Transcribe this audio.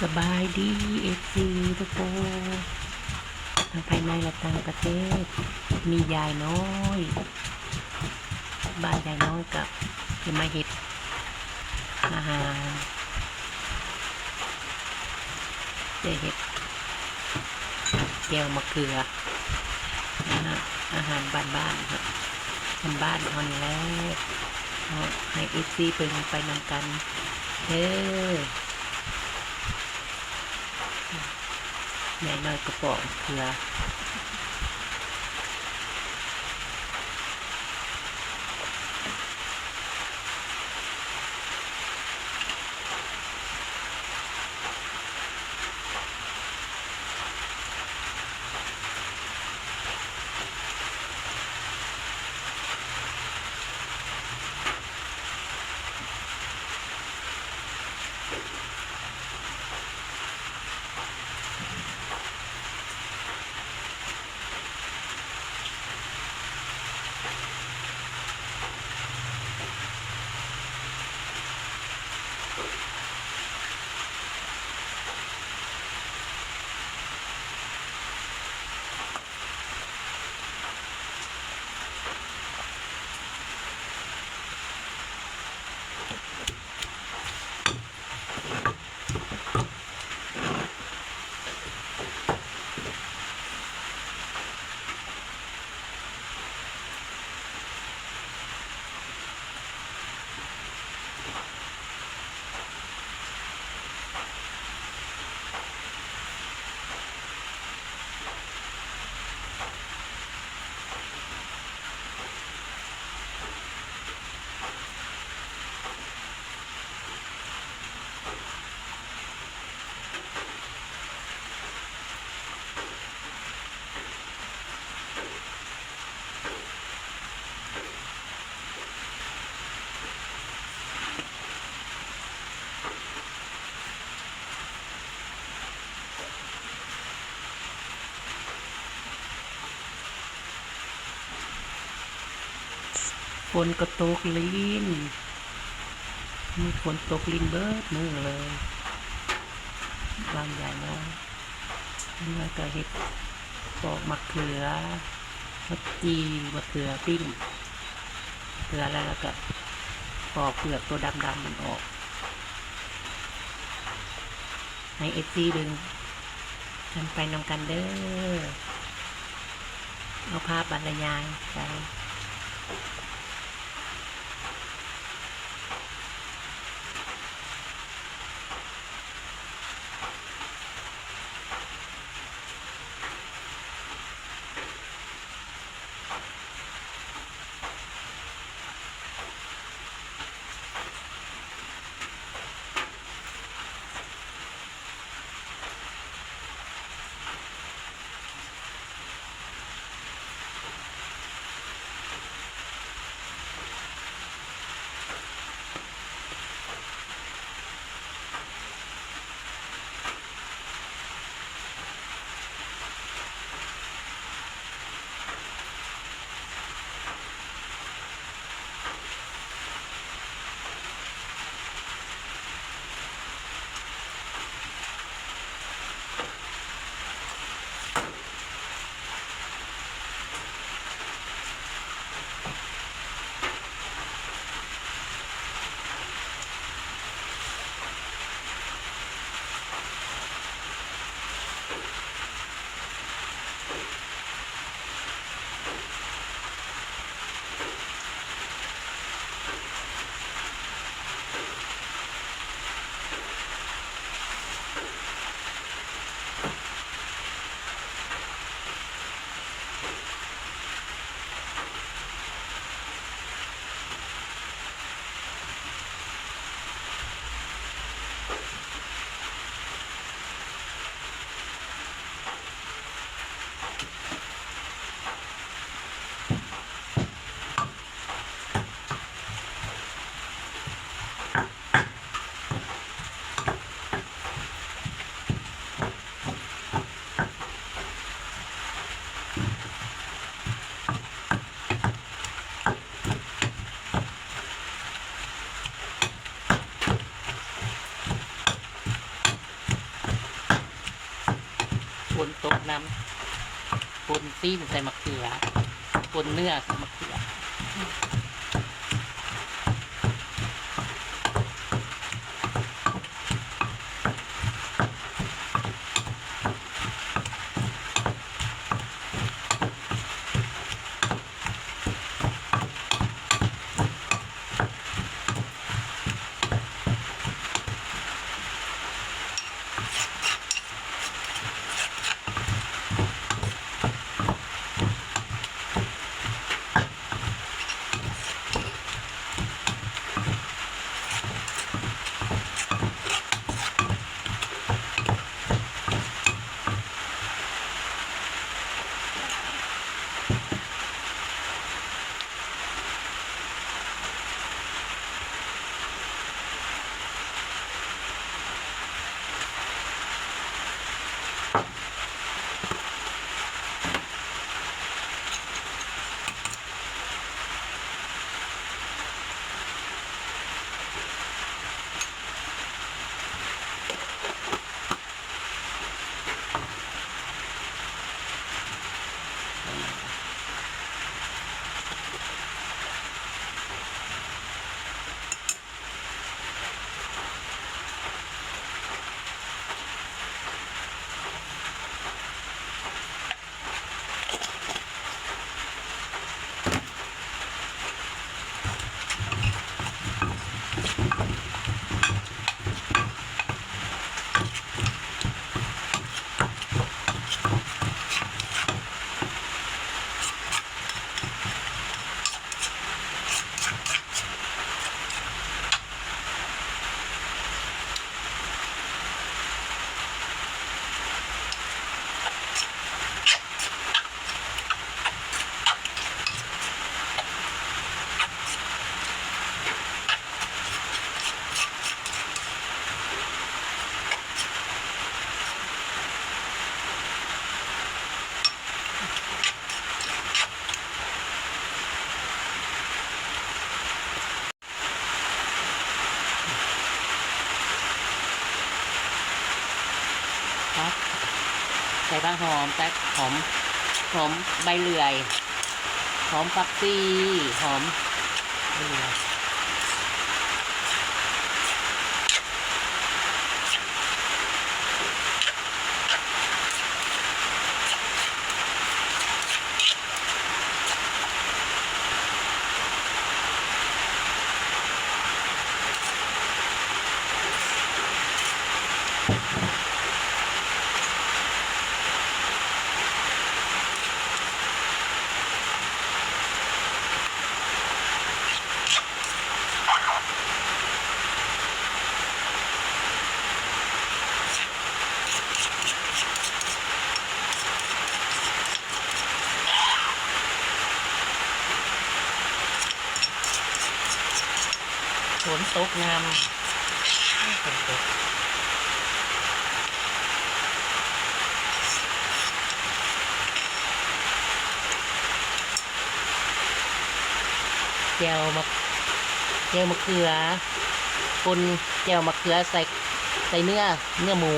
ສະບາຍດີ ເອັຟຊີ ທຸກຄົນ ທັງພາຍໃນ ແລະ ຕ່າງປະເທດ. ມີຍາຍນ້ອຍ ບ້ານຍາຍນ້ອຍກໍຈະມາເຮັດອາຫານ ຈະເຮັດແຈ່ວມະເຂືອ ອາຫານ ອາຫານບ້ານໆ ເຮົາ ບ້ານໆ ເຮົານີ້ແຫຼະເນາະ ໃຫ້ ເອັຟຊີ ເບິ່ງໄປນຳກັນເດີ. ຍາຍນ້ອຍກໍປອກເຂືອ. ຝົນກໍຕົກລິນ ມີຝົນຕົກລິນເບິດມື້ເລີຍ ບ້ານຍາຍນ້ອຍ. ຍາຍນ້ອຍກໍເຮັດ ປອກມະເຂືອ ມາຈີ່ມະເຂືອ ປີ້ງເຂືອແລ້ວ ແລ້ວກໍປອກເປືອກໂຕດຳໆ ມັນອອກ ໃຫ້ ເອັຟຊີ ເບິ່ງກັນໄປນຳກັນເດີ. ເອົາພາບບັນລະຍາຍໄປ. ຝົນຕົກນຳ ປົນຊີ້ນໃສ່ໝາກເຂືອ ປົນເນື້ອໃສ່ໝາກເຂືອ. ຕັກ ໃສ່ຜັກຫອມ ຕັກຫອມ ຫອມໃບເລື່ອຍ ຫອມຜັກຊີ ຫອມໃບເລື່ອຍ. ຝົນຕົກນຳ ຝົນຕົກ. ແຈ່ວໝາກ ແຈ່ວໝາກເຂືອ ປົນແຈ່ວໝາກເຂືອໃສ່ ໃສ່ເນື້ອ ເນື້ອໝູ.